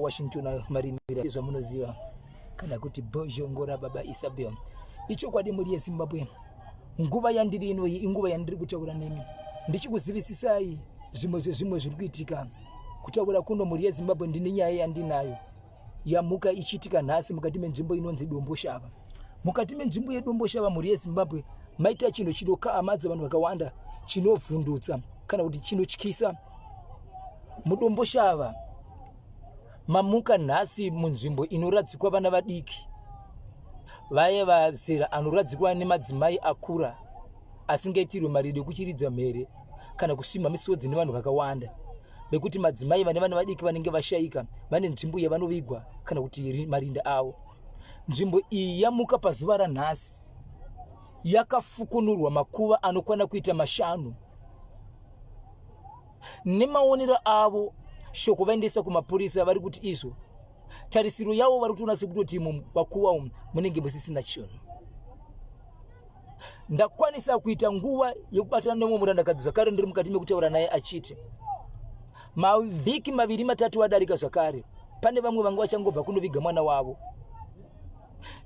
Washington Marimira zvamunoziva kana kuti Bhozhongora Baba Isabel. Ichokwadi mhuri yeZimbabwe, nguva yandiri inoyi inguva yandiri kutaura nemi ndichikuzivisisai zvimwe zvezvimwe zviri kuitika. Kutaura kuno mhuri yeZimbabwe, ndine nyaya yandinayo yamuka ichiitika nhasi mukati menzvimbo inonzi Domboshava. Mukati menzvimbo yeDomboshava, mhuri yeZimbabwe, maita chinhu chinokahamadza vanhu vakawanda, chinovhundutsa kana kuti chinotyisa. MuDomboshava mamuka nhasi munzvimbo inoradzikwa vana vadiki, vaye vazera anoradzikwa nemadzimai akura asingaitirwe mariro ekuchiridza mhere kana kusvimha misodzi nevanhu vakawanda, nekuti madzimai vane vana vadiki vanenge vashaika vane nzvimbo yavanovigwa kana kuti marinda avo. Nzvimbo iyi yamuka pazuva ranhasi yakafukunurwa makuva anokwana kuita mashanu. Nemaonero avo, shoko vaendesa kumapurisa, vari kuti izvo tarisiro yavo vari kutoona sekutoti mumakuva umu munenge musisina chinhu. Ndakwanisa kuita nguva yekubatana nemumwe murandakadzi zvakare, ndiri mukati mekutaura naye achiti mavhiki maviri matatu adarika zvakare pane vamwe vanga vachangobva kunoviga mwana wavo,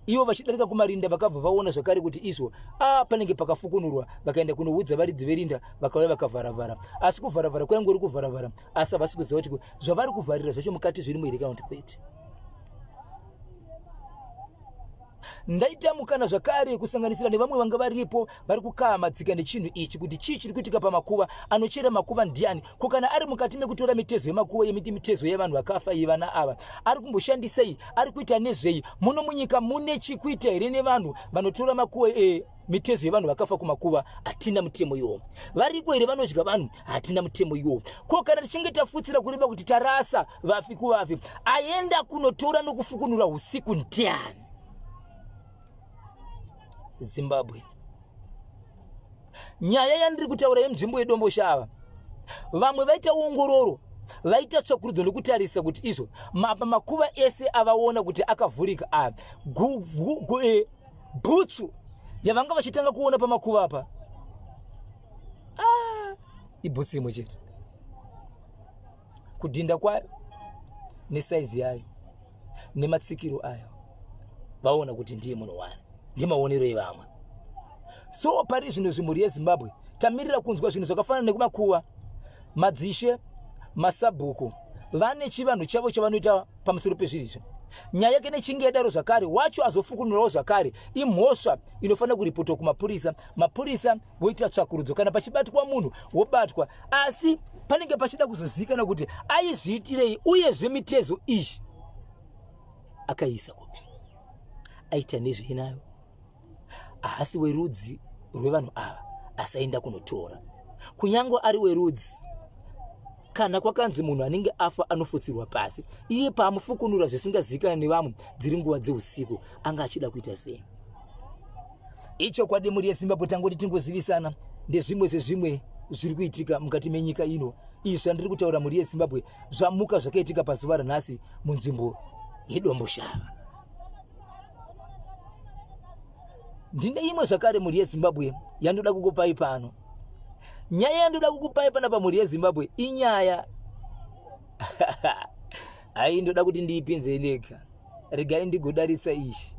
ivo vachidarika kumarinda vakabva vaona zvakare kuti izvo a panenge pakafukunurwa. Vakaenda kunoudza varidzi verinda, vakauya vakavharavhara, asi kuvharavhara kwaingori kuvharavhara, asi havasi kuziva kuti zvavari kuvharira zvacho mukati zvirimo here kana kuti kwete. Ndaita mukana zvakare kusanganisira nevamwe vanga varipo vari kukahamadzika nechinhu ichi kuti chii chiri kuitika pamakuva. Anochera makuva ndiani? Ko kana ari mukati mekutora mitezo yemakuva yemiti, mitezo yevanhu vakafa yevana ava, ari kumboshandisei? Ari kuita nezvei? Muno munyika mune chikuita here nevanhu vanotora makuva e, mitezo yevanhu vakafa kumakuva? Hatina mutemo iwowo. Variko here vanodya vanhu? Hatina mutemo iwowo. Ko kana tichinge tafutsira kureva kuti tarasa vafi kuvafi, aenda kunotora nokufukunura usiku ndiani? Zimbabwe, nyaya yandiri kutaura yenzvimbo yeDomboshava, vamwe vaita ongororo, vaita tsvakurudzo nekutarisa kuti izvo mapa makuva ese avaona kuti akavhurika aya, bhutsu yavanga vachitanga kuona pamakuva apa, ah, ibhutsu imwe chete, kudhinda kwayo nesaizi yayo nematsikiro ayo, vaona kuti ndiye munhu wani. Ndemaonero evamwe. So pari zvino zvimhuri yeZimbabwe, tamirira kunzwa zvinhu zvakafanana nekumakuva. Madzishe, masabhuku vane chivanhu chavo chavanoita pamusoro pezviri izvi. Nyaya yake nechinge yadaro zvakare, wacho azofukunurawo zvakare, imhosva inofanira kuripotwa kumapurisa, mapurisa voita tsvakurudzo, kana pachibatwa munhu wobatwa, asi panenge pachida kuzozivikana kuti aizviitirei, uyezve mitezo iyi akaiisa kupi, aita nezvei nayo. Haasi werudzi rwevanhu ava, asaenda kunotora. Kunyange ari werudzi, kana kwakanzi munhu anenge afa anofutsirwa pasi, iye paamufukunura zvisingazivikana nevamwe, dziri nguva dzeusiku, anga achida kuita sei? Ichokwadi mhuri yeZimbabwe, tangoti tingozivisana ndezvimwe zvezvimwe zviri kuitika mukati menyika ino. Izvi zvandiri kutaura, mhuri yeZimbabwe, zvamuka zvakaitika pazuva ranhasi munzvimbo yeDomboshava. Ndine imwe zvakare, mhuri yeZimbabwe, yandoda kukupai pano. Nyaya yandoda kukupai panapa, mhuri yeZimbabwe, inyaya hai ndoda kuti ndiipinze ndega. Regai ndigodaritsa ishi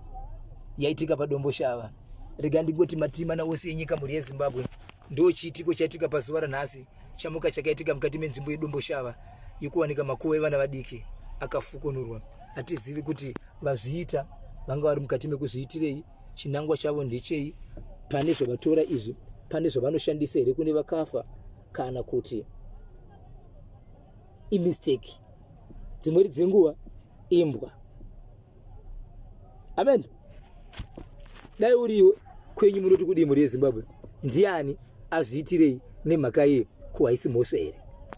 yaitika paDomboshava. Regai ndingoti matimana ose enyika, mhuri yeZimbabwe, ndo chiitiko chaitika pazuva ranhasi, chamuka chakaitika mukati menzvimbo yeDomboshava, yekuwanika makuva evana vadiki akafukunurwa. Hatizivi kuti vazviita vanga vari mukati mekuzviitirei, chinangwa chavo ndechei pane zvavatora izvi, pane zvavanoshandisa here kune vakafa, kana kuti imistake. Dzimweni dzenguva imbwa. Amen. Dai uriwo kwenyu munoti kudii, mhuri yeZimbabwe? Ndiani azviitirei, nemhaka iye? Ko haisi mhosva here?